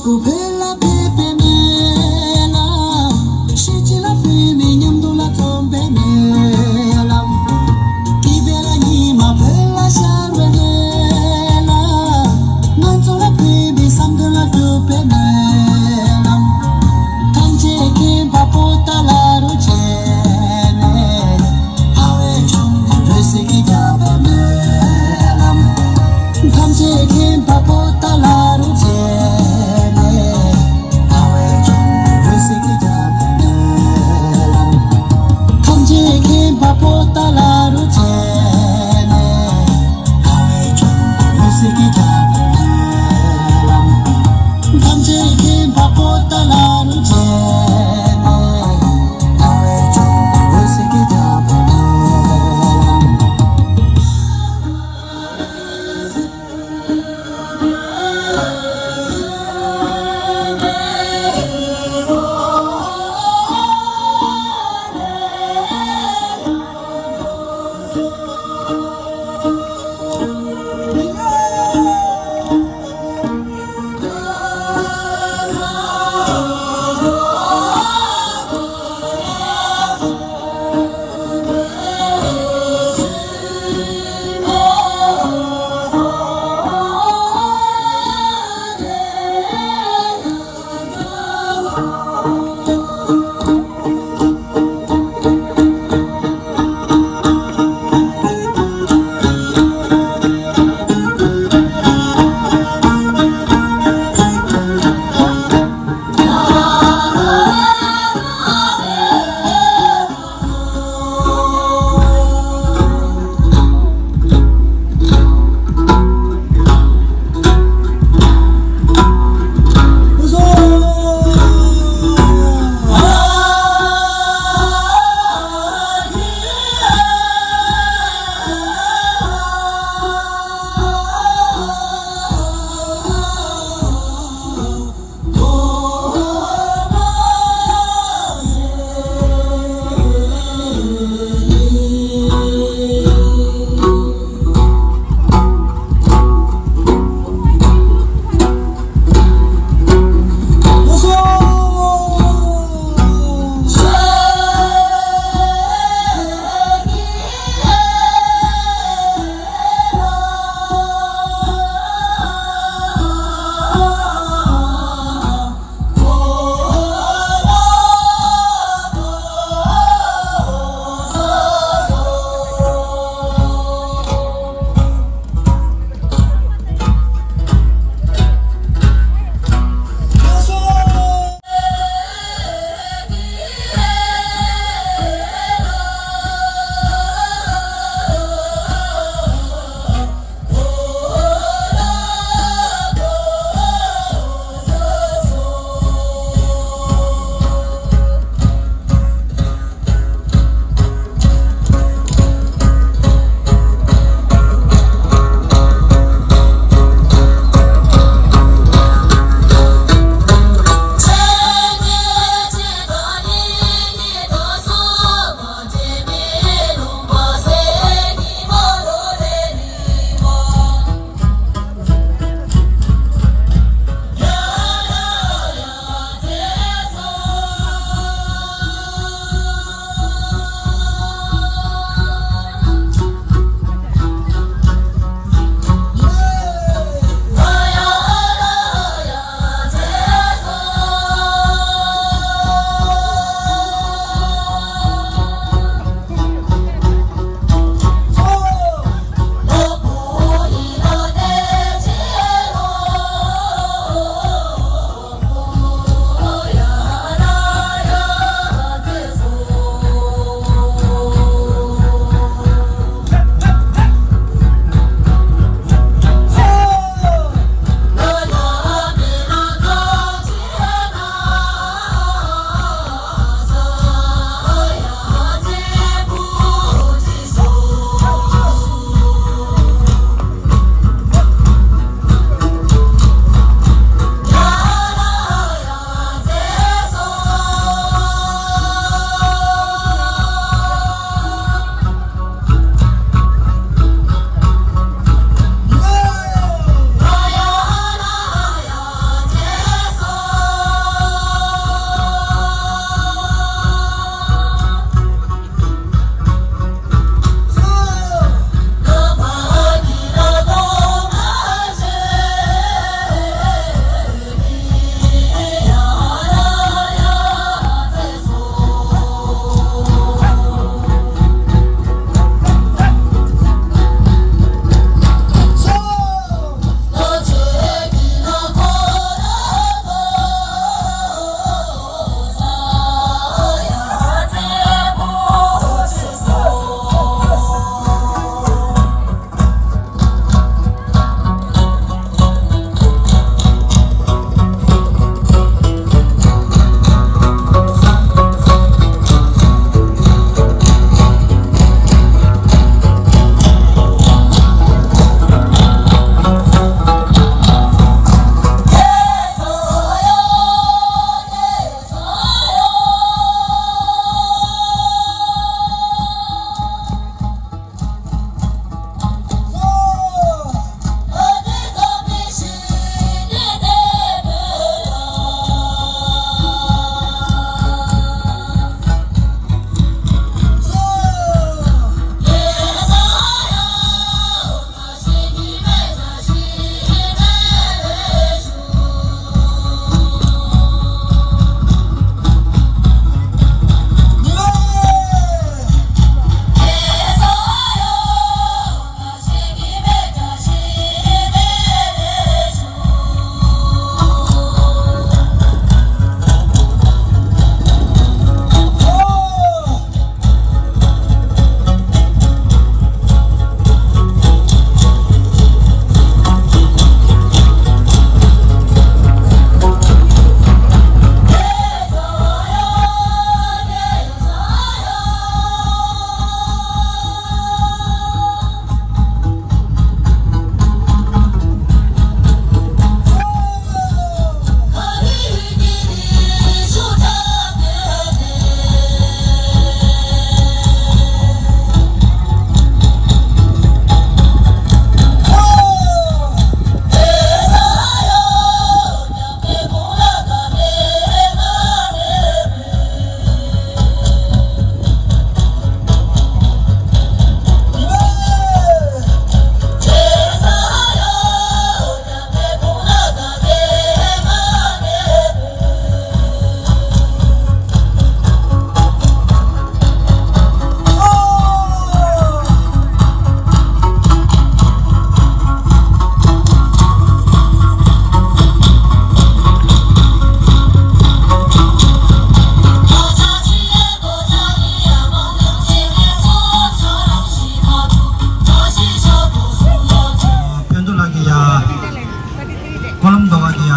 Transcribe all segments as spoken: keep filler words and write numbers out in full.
བོད་ལ་ཕེབས་པའི་སྨོན་ལམ། ཤེས་བྱ་ལ་ཕན་ནས་མཉམ་དུ་ལ་འཛོམས་པའི་སྨོན་ལམ། དེ་བས་ལ་ཉི་མ་བོད་ལ་ཤར་བའི་སྨོན་ལམ། ང་ཚོ་ལ་ཕན་པའི་བསམ་དོན་ལ་འགྲུབ་པའི་སྨོན་ལམ། ཐམས་ཅད་མཁྱེན་པ་པོ་ཏཱ་ལ་རུ་བྱས་ནས། ཕ་བའི་ཆུང་དུ་འོད་ཟེར་གྱིས་བརྒྱབ་པའི་སྨོན་ལམ། ཐམས་ཅད་མཁྱེན་པ་པོ་ཏཱ་ལ་རུ་བྱས་ནས།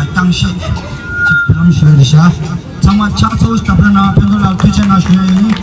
རྐྱང་ཤེས་ཅིག་བུ་ལམ་ཞུ་ཡ་རེད་ཤག་ཚང་མ་ཕྱག་ཚོ་ཞིག་བཏབ་ར་ན་ཕན་ཚུན་ལ་ཐུགས་རྗེ་གནང་ཞུ་ཡ་ཡིན།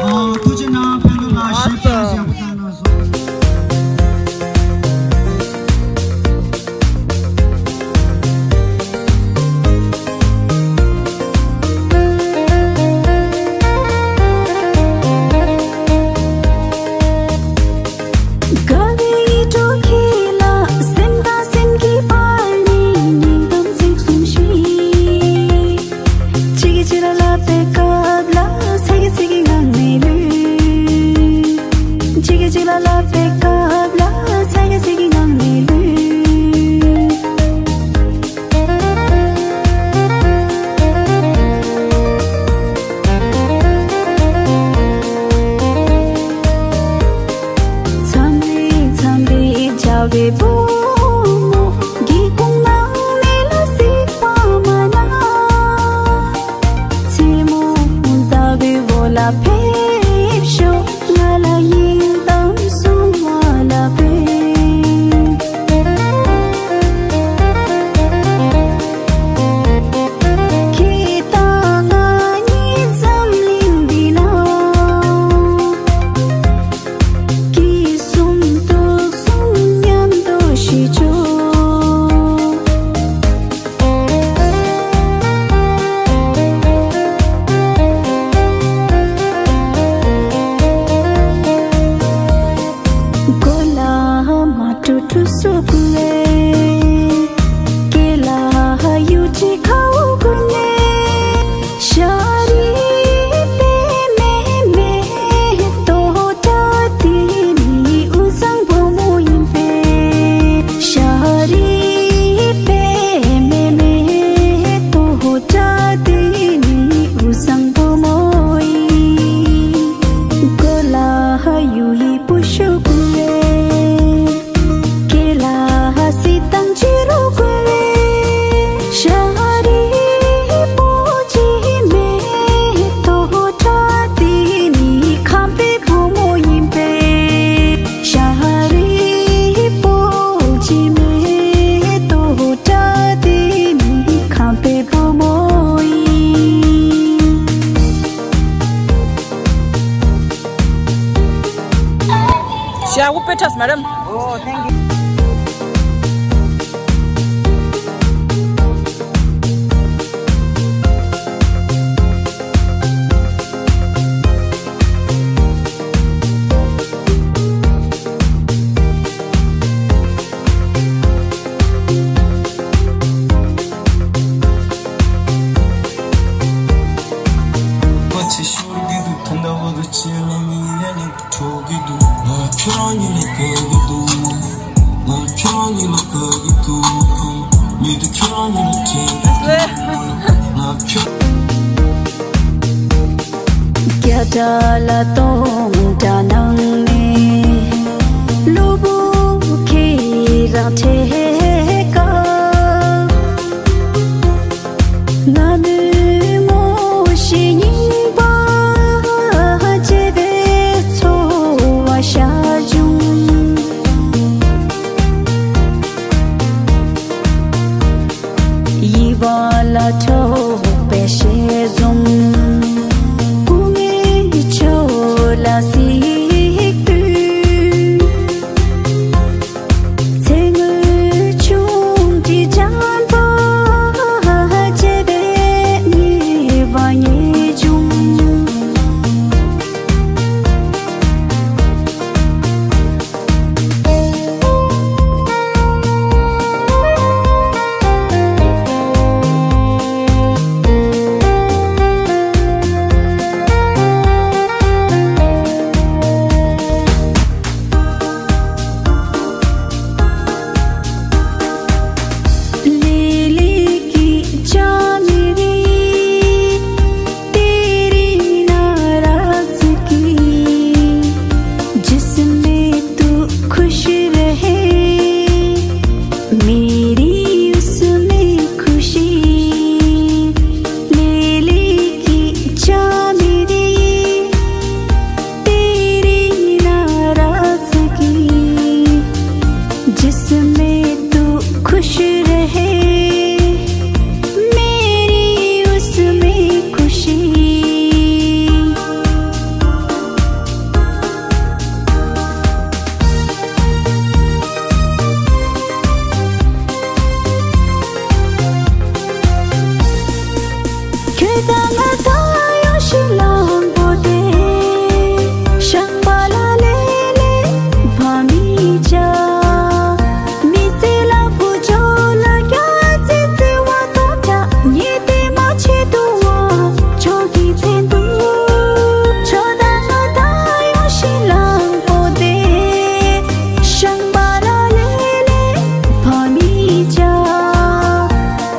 ཨ། ཐུགས་རྗེ་གནང་། ཕན་ཚུན་ལ་ཞིབ་ཕྲ་ཞིག་ཡག་པོ་བཏང་གནང་སོང་། དགའ་བའི་ཡིད་འཕྲོག་ཁྱེད་ལ། སེམས་དང་སེམས་ཀྱི་བར་ནས་སྙིང་གཏམ་ཚིག་གསུམ་ཞིག་གཅིག་གིས་གཅིག་ལ་ལབ་པའི་སྐབས་ལ་ཚིག་གིས་ཚིག་གི་ངང་ནས་ལུས། གཅིག་གིས་གཅིག་ལ་ལབ་པའི་སྐབས་ལ་ཚིག་གིས་ཚིག་གི་ངང་ནས་ལུས། མཚམས་རེ་མཚམས་རེ་བྱ་བའི་བུ་མོ། སྒེའུ་ཁུང་ནང་ནས་ལ་གཟིགས་པ་མ་ན། མཚན་མོ་ཟླ་བའི་འོག་ལ་ཕེབས་ཤོག་ང་ལ་སྙིང་གཏམ་གསུང་བ་ལ་ཕེབས། ཁྱེད་དང་ང་གཉིས་འཛམ་གླིང་འདི་ན། སྐྱིད་གསུམ་སྡུག་གསུམ་མཉམ་དུ་ཞི་ཆོག་གོ་ལ་མ་ཀྲུ་ཀྲུ་སུ་ཀུ་ལེ། སྐེ་ལ་གཡུ་ཁྲི་ཁའུ་ཀུ་ནེ། ཤ་རི་པེ་མེ་མེ་ཏོ་ཏྲ་དེ་ནི་དབུས་གཙང་བུ་མོ་ཡིན་པས། ཤ་རི་པེ་མེ་མེ་ཏོ་ཏྲ་དེ་ནི་དབུས་གཙང་བུ་མོ་ཡིན། གོ་ལ་གཡུ་ཡི་པུ་ཤུ་ཀུ་ལེ། སྐེ་ལ་སི་ཏང་ཅི་རུ་ཀུ་ལེ། ཤ་རི་པོ་ཅི་མེ་ཏོ་ཏྲ་དེ་ནི་ཁམས་པའི་བུ་མོ་ཡིན་པས། ཤ་རི་པོ་ཅི་མེ་ཏོ་ཏྲ་དེ་ནི་ཁམས་པའི་བུ་མོ་ཡིན། ཞྭ་དབུ་པེ་ཁྲ་སྨ་རམ། Oh, thank you. ལ་སྟོང་གྲ་ནང་ནས་གློ་བུར་ཁྱེད་རང་འཕྲད་སྐབས། ང་ནི་ངོ་ཤེས་རྙིང་པ་བརྗེད་པའི་ཚོར་བ་ཤར་བྱུང་། ཡིད་བར་ལ་འཕྲོག་པའི་ཞལ་འཛུམ། སྐུ་ངལ་ཕྱོགས་ལ་གཟིགས་དུས། ཚེ་སྔོན་ཆུང་འདྲིས་འཇམ་པོ་བརྗེད་པའི་ཉེས་པ་ངེས་བྱུང་། तेरी नाराजगी, जिसमें तू खुश रहे, मेरी उसमें खुशी। ले ले की जा मेरी तेरी नाराजगी, जिसमें तू खुश रहे, मेरी उसमें खुशी। ཁྱོད་དང་ང་ད་ཡོང་ཞིག་གླང་པོ་དེ། ཤམ་བྷ་ལ་ལེ་ལེ་བ་མི་བྱ། མི་ཚེ་ལ་བུ་ཇོ་ལ་རྒྱ་ཙི་ཙི་བ་དོ་ད་ཉེ་དེ་མ་ཆེ་དུ་བ་ཇོ་གི་ཚེ་འདུག་ཆོ་ད་ང་ད་ཡོང་ཞིག་གླང་པོ་དེ། ཤམ་བྷ་ལ་ལེ་ལེ་བ་མི་བྱ།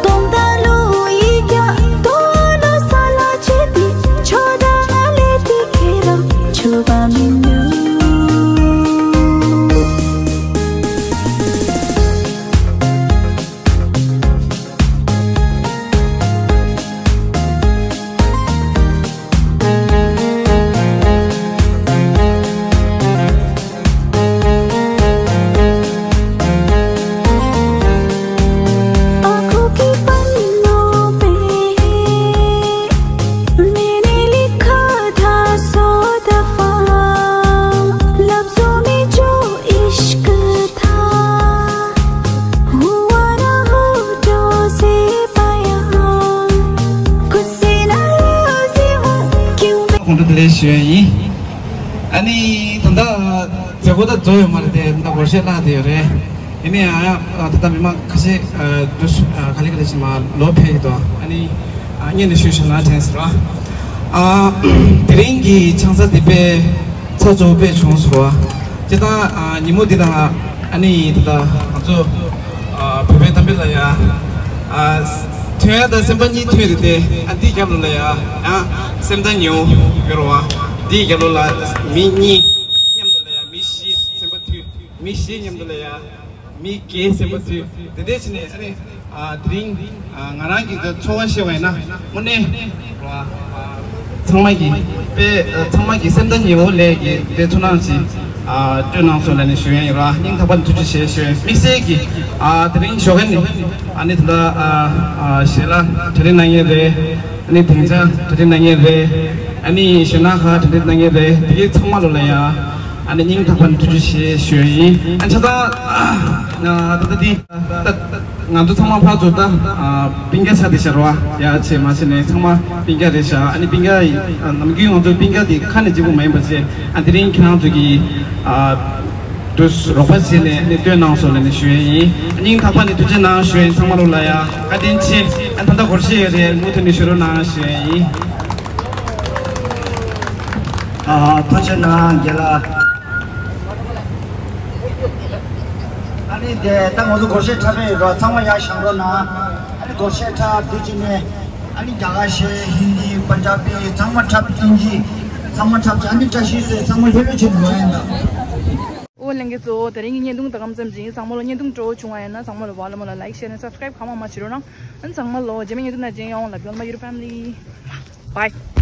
སྟོང་ད་ལུ་ཡི་རྒྱ་དོ་ལོ་ས་ལ་ཆེ་དི་ཆོ་ད་ང་ལེ་དི་ཁེ་རང་ཆོ་བ་མི་ནུ། आंखों के पन्नों पे मैंने लिखा था सौ दफा, लफ्जों में जो इश्क था, हुआ ना होठों से बयां, खुद से नाराज हूँ क्यों मैं། ཁོང་ཁྲོ་དེ་ལས་ཞུ་ཡ་ཡིན། ཨ་ནི་ད་ལྟ་མཛད་སྒོ་ད་རྫོགས་ཡོད་མ་རེད་དེ། ད་ལྟ་སྒོར་གཞས་བརླག་བསྡད་ཡོད་རེད། ཡིན་ན་ཡང་ད་ལྟ་མི་མང་ཁ་ཤས་འདུ་ག་ལེ་ག་ལེ་ཞིག་མར་ལོག་ཕེབས་ཀྱི་འདུག་ཨ་ནི་སྔོན་ནས་ཞུས་བཞག་ན་དྲན་ཟེར་བ། དེ་རིང་གི་ཆང་ས་འདི་དཔེ་ཚགས་ཚུད་པོ་དཔེ་བྱུང་སོང་བ། སྤྱིར་བཏང་ཉིན་མོ་འདི་དང་ཨ་ནི་ད་ལྟ་ང་ཚོ་བོད་པའི་གཏམ་དཔེ་ལ་ཡ། མཐུན་ཡ་དང་སེམས་པ་གཉིས་མཐུན་རེད་དེ། ཨ་འདིའི་རྒྱབ་ལོགས་ལ་ཡ་ཡང་སེམས་དང་ཉེའུ་ཡོད་རེད་བ། འདིའི་རྒྱབ་ལོགས་ལ་མི་གཉིས་མཉམ་དུ་ལ་ཡ་མི་བཞི་སེམས་པ་མཐུན། མི་བཞི་མཉམ་དུ་ལ་ཡ་མི་བརྒྱད་སེམས་པ་མཐུན། དེ་འདྲས་བྱས་ནས་ཨ་ནི་དེ་རིང་ང་རང་གི་ཚོར་བ་བཤད་པ་ཡིན་ན་དངོས་གནས་ཚང་མ་གིས་དཔེ་ཚང་མ་གིས་སེམས་དང་ཉེའུ་ལས་ཀྱི་དེ་ཚོ་ནང་ཞིག་སྤྲོད་གནང་སོང་ལབ་ནས་ཞུ་ཡ་ཡིན་ར། སྙིང་ཐག་པ་ནས་ཐུགས་རྗེ་ཆེ་ཞུ་ཡ། དམིགས་བསལ་གྱིས་དེ་རིང་ཞོགས་ཀས་ནས་ཨ་ནི་ད་ལྟ་ཞལ་ལག་གྲ་སྒྲིག་གནང་མཁན་རེད། ཨ་ནི་སྡིངས་ཆ་གྲ་སྒྲིག་གནང་མཁན་རེད། ཨ་ནི་ཞལ་ནག་ཁ་གྲ་སྒྲིག་གནང་མཁན་རེད། དེ་གའི་ཚང་མ་ལོ་ལ་ཡ་ཨ་ནི་སྙིང་ཐག་པ་ནས་ཐུགས་རྗེ་ཆེ་ཞུ་ཡ་ཡིན། ཨ་ཆ་ད་ད་ད་དེ། ང་ཚོ་ཚང་མ་ཕར་ཚུར་ད་སྤུན་ཀྱག་ཆགས་བསྡད་ཤག་ར་བ། ཡ་ཆེ་མ་ཆེ་ནས་ཚང་མ་སྤུན་ཀྱག་རེད་ཤག་ཨ་ནི་སྤུན་ཀྱག་ནམ་རྒྱུན་ང་ཚོ་སྤུན་ཀྱག་དེ་ཁ་ནས་གཅིག་པོ་མ་ཡིན་པ་བྱས། ཨ་དེ་རིང་ཁྱེད་རང་ཚོ་གིས་དུ་རོགས་པ་བྱས་ནས་ཨ་ནི་བཏོན་གནང་སོང་ལབ་ནས་ཞུ་ཡ་ཡིན། སྙིང་ཐག་པ་ནས་ཐུགས་རྗེ་གནང་ཞུ་ཡ་ཡིན། ཚང་མ་ལོ་ལ་ཡ་བཀའ་དྲིན་ཆེ། ཨ་ད་ལྟ་སྒོར་གཞས་ཡོད་རེད། མུ་མཐུད་ནས་བཞུགས་རོགས་གནང་ཞུ་ཡ་ཡིན། ཨ་ཐུགས་རྗེ་གནང་རྒན་ལགས། ཨ་ནི་དེ་ད་ང་ཚོ་སྒོར་གཞས་འཁྲབ་པའི་རོགས་ཚང་མ་ཡར་བཞེངས་རོགས་གནང་། ཨ་ནི་སྒོར་གཞས་འཁྲབ་དུས་གཅིག་ནས་ཨ་ནི་རྒྱ་གར་གཞས་ཧིན་དི་པན་ཇ་བི་ཚང་མ་འཁྲབ་དབྱིན་ཇི། ཚང་མ་འཁྲབ་བྱ་འདི་བཀྲ་ཤིས་བཟང་། ཚང་མ་ལྷོད་ལྷོད་བྱེད་དགོས་ཡིན་ད། ཨོ་ལྷན་རྒྱས་ཚོ། དེ་རིང་གི་བརྙན་ཐུང་ད་གམ་ཙམ་ཞིག་ཡིན། ཚང་མ་ལ་བརྙན་ཐུང་སྤྲོ་བོ་བྱུང་བ་ཡིན་ན་ཚང་མ་ལ་བ་ལ་མོ་ལ་ལའིཀ་ཤེར་ནས་སབ་སི་ཀ་རའིབ་གང་མང་མང་བྱེད་རོགས་གནང་། ཨ་ཚང་མ་ལ་རྗེས་མའི་བརྙན་ཐུང་ནང་མཇལ་ཡོང་། Love you all my YouTube family. Bye.